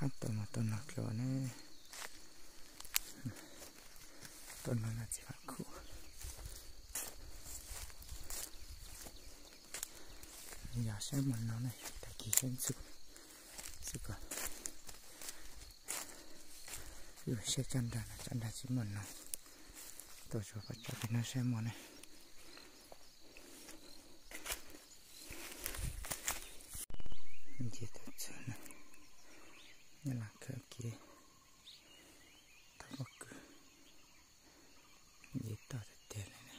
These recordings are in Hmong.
Tau no, tau no dlua ne, tau no no txiv vaj khuv. Yog saib muaj noog ne, tag kis saib ntxub, ntxub ko. Wb siab tsob nrag no, tsob nrag tsis muaj noog. Tau tsuas pab tso peb hnub saib muaj ne. Nce tau txog na, nyob Las Khawm Kiv, tau pob kws, nce tau tiag tiag li na.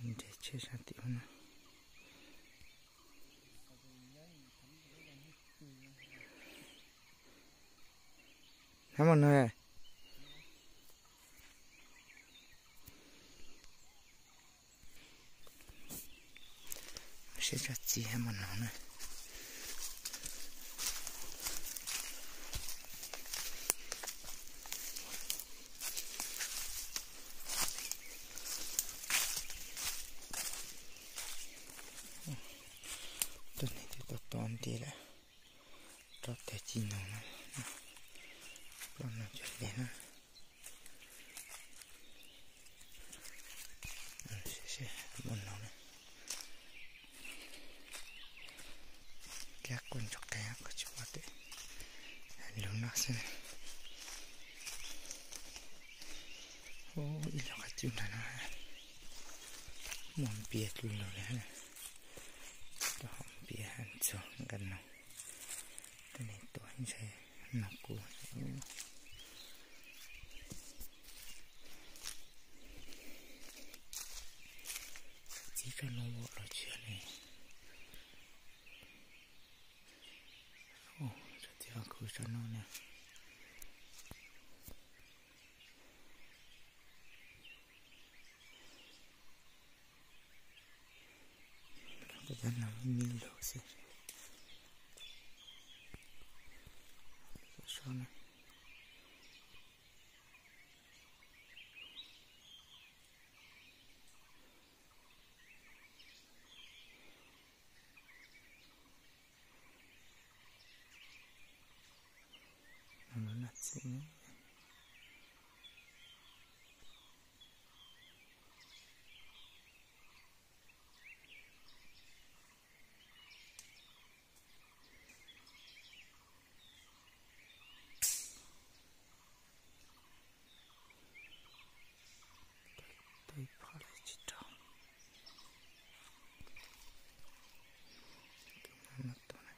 Nres tsheb sab tim ub na. Hab muaj noog. Siab tsob txiv hab muaj noog na. Tuab neeg twb tuaj tua nti lawm. Rau tag ci noog na, ploj noog cov liag na. Seb muaj noog na. Kab quaj ntsuag qees koj tsis pom tes, lug no xwb na. Ib lub qab cub nrag no muaj npias dlua lug li. Rau hauv npias hab txog nqaj noog. Tuab neeg tuaj ntshe noog kub. Txiv tsob no los tsis yog ne. Tsob txiv vaj khuv tsob no ne. Cov no me lug xwb. Cov so na. Lub naj txiv. Tau ib phom lawm tsis rau. Tus no no tus na.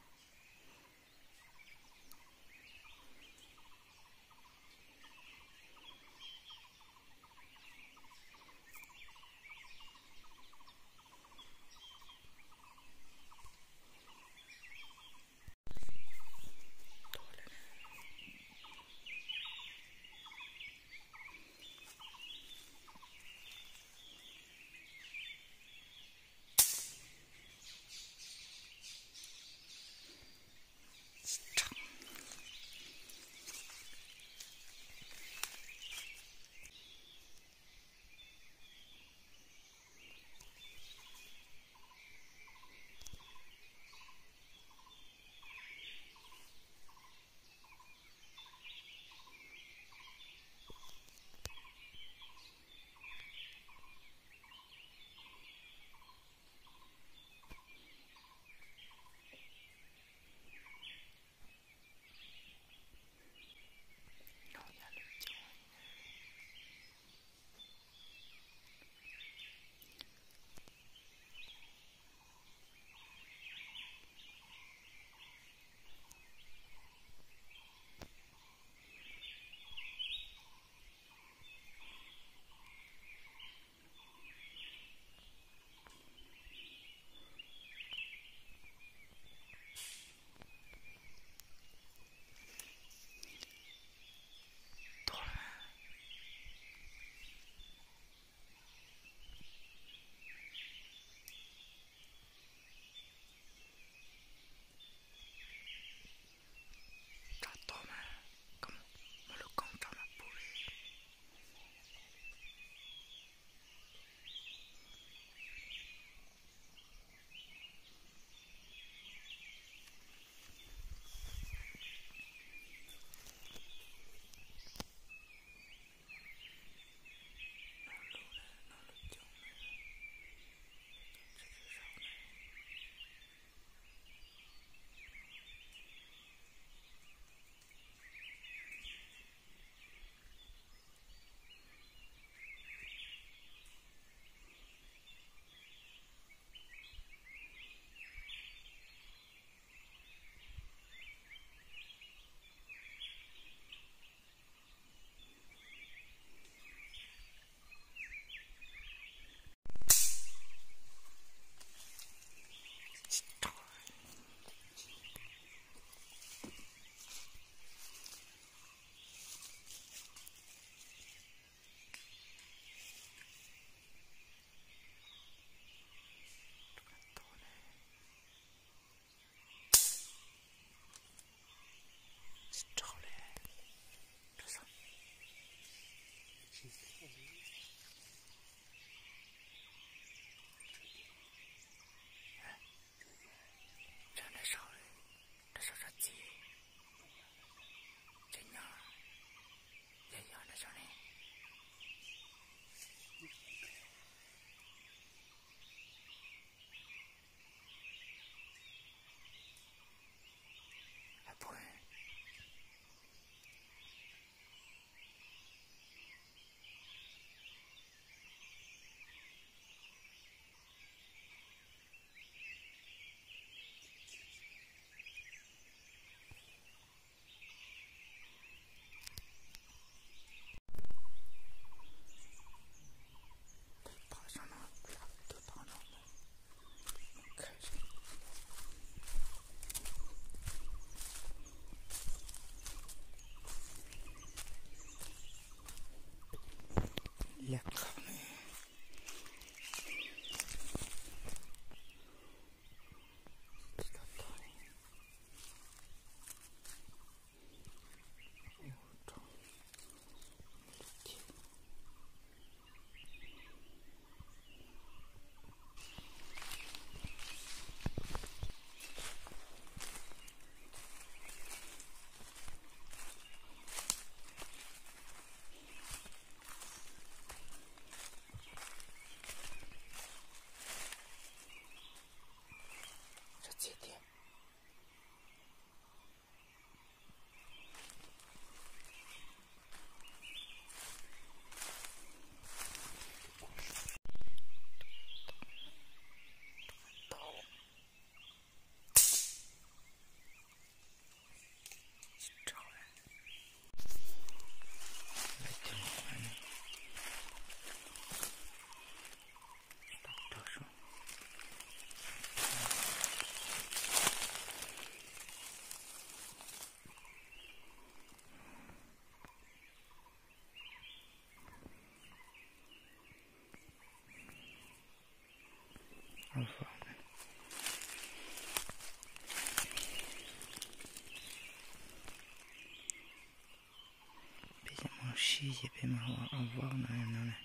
Tsis ces peb mus ua vaub no no na.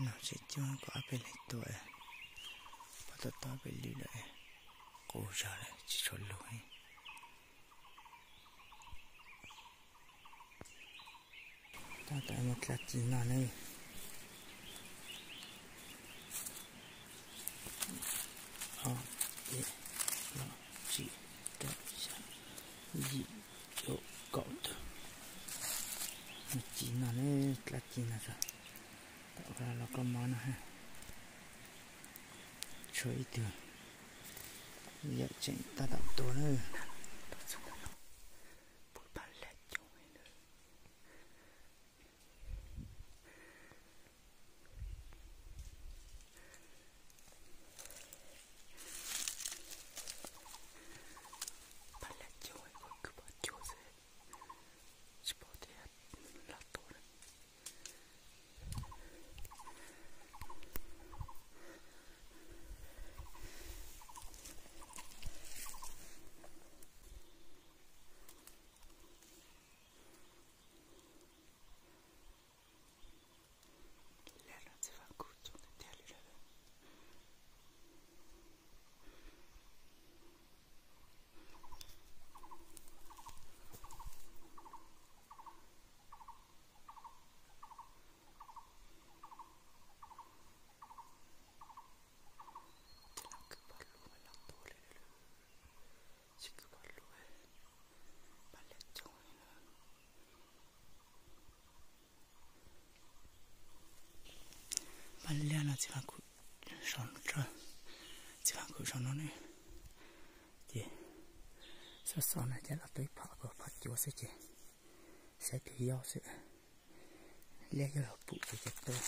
No tseem coob kom ob peb leeg tua, pom tau tau ob peb lwm lawm, qus zog lawm tsis tshua lug. Tab tom mus dlav ci no na. Ob, peb, plaub, tsib, rau, xya, yim, cuaj, kaum tug. Mus ci no na, dlav ci no tso. Tom qab los koj mob no ha. Tshuav ib tug yawm tseem tab tom tua na. Pab lab coog, pab lab coog, kuv pom cuag xwb, tsis pom tias lab tua. Lab no txiv faj khuj coob tiag tiag li lawm. Ces los kwv pom lub los tuag li, tsis kwv pom lub, pab lab coog li na. Pab lab no txiv faj khuj saum, txiv faj khuj saum no ne. Ces xov xov no ces los tau ib phom, phom cuav xwb ces saib tus yau xwb. Liab yog los pum ces tua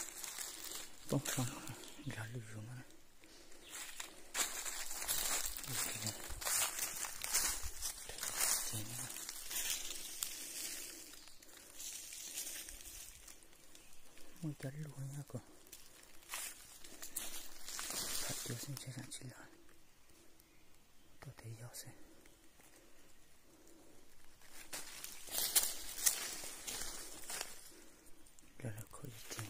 poob saum no, nrog lwm zus no. Muaj cov lus nyob kom phom cuav xwb ntshe tsis los, tua tes yau xwb. Los lawv khuj yus tiag.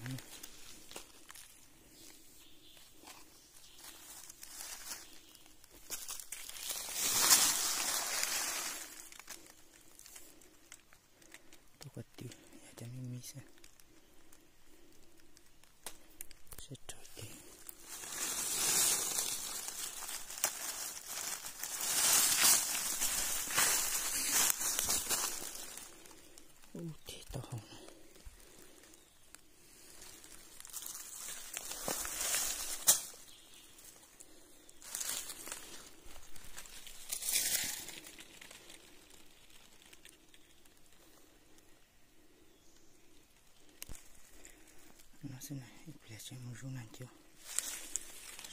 Tuaj koj twb yog cov me me xwb. Sib raug tes. Ub, tes tau hau no. No xwb na, ib pliag tseem mus zub nag ncuab,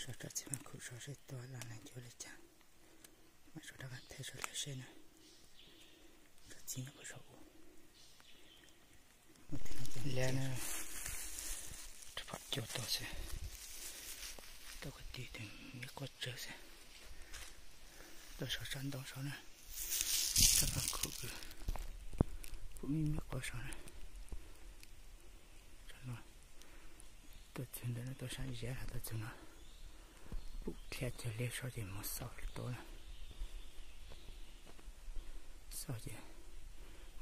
sawv rov txiv faj khuj sov seb tua los nag ncuab li cas, mam sawv rov qab thaij rau lawv seb na. Rov txiv nyob puag saum ub. Liab na, rau phom cuav tua xwb, tuaj koj twb tus me quav tsawg xwb, tuaj sov tsab ntoo saud na, tsab faj khuj, pum me me quav saud na. Tuaj txug ntawm no tuaj sab ziab los tuaj txug no, pum dhia cag liab saud ces mus xauj tua na. Xauj ces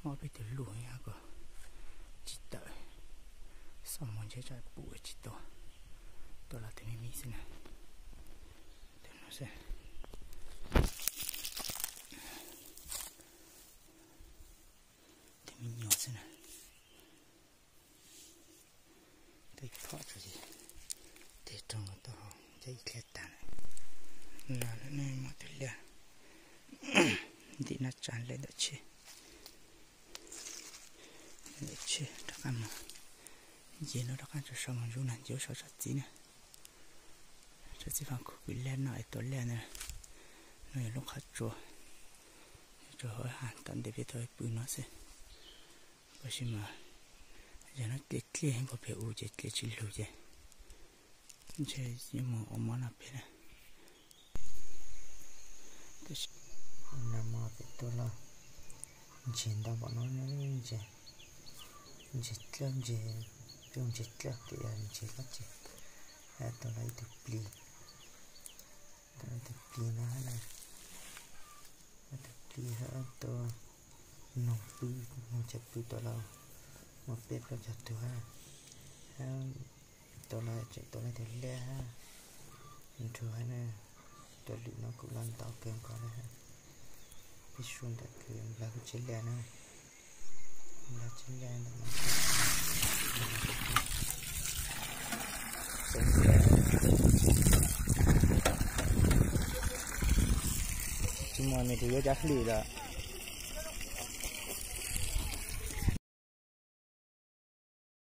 mob peb tus luj nyob kom tsis tawm, xauj mus ntshe tsam pum tsis tua, tua los tus me me xwb na. Tus no xwb, tus me nyuam xwb na. Tej phom tso ces tej roog tau hau cov ib dhia tag na. Los lawm ne, muaj tus liab ntim nab tsa lawm ntawm tsheb. Ntawm tsheb rov qab mus, nce no rov qab tso saud mus zub nag ncuab saud tso txiv na. Tso txiv faj khuj kwv liab no es tua liab ntawd. No yog lub qhov tsua, tsua hauv ha tom ntej peb tau pw no xwb. Tab sis mas yog no dle dle nkaus pem u ces dle tsis lug ces ntshe yuav mus ua mob no pem na. Nag hmo peb tua los ntseg ntau npaum no, ntseg, ntseg dlawb, ntseg, ntseg dlawb tias ntseg dab tsi. Tua los ib tug plis, tua los ib tug plis no, ib tug plis hab tua noog pw, noog chaw pw tua los muaj peb plaub caug tug hab, hab tua los tseem tua los ib tug liab hab, nrug hab na. Tua lwm no kuj los ntau kawg nkaus li hab. Peb sub ntawm kws nplog kuj tsis liaj na, nplog tsis liaj ntawm no. Tsis muaj nws tsis yuav cov hli lawm.